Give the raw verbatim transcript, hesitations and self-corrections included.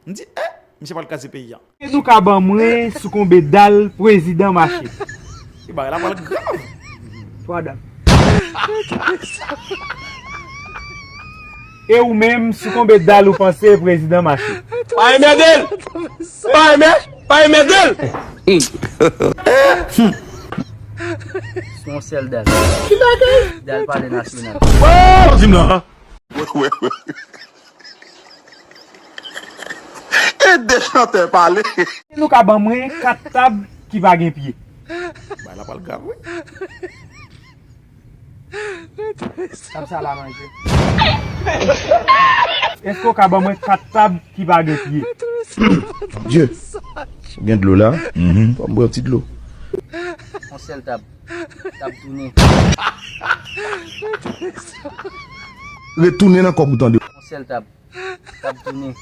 M di, eh, misye pral kraze peyi a. Ke nou ka ban mwen sou konbe dal prezidan mache? E bagay la pral grav. Twa dal. E ou menm, sou konbe dal ou panse prezidan mache? Pa enmède l! Pa enmè, pa enmède l! Se yon sèl dal. Ki bagay? Dal palè nasyonal. Di m nan. E de chantè pale. Nou ka ban mwen kat tab ki pa gen pye? Bay la pral grav, wi. Tab sa la manje. Èske w ka ban mwen kat tab ki pa gen pye? Dye. Ou gen dlo la? Mhm. Fò m bwè yon ti dlo. Yon sèl tab. Tab tounen. Retounen nan kòb ou tande. Yon sèl tab. Tab tounen.